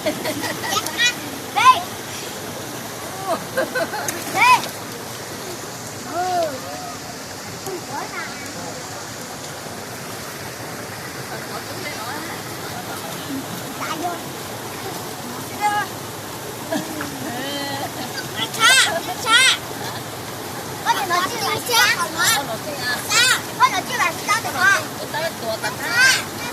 Koj tus no tsis lam siab, koj no tsis lam siab, koj no tsis lam siab, koj no tsis lam siab.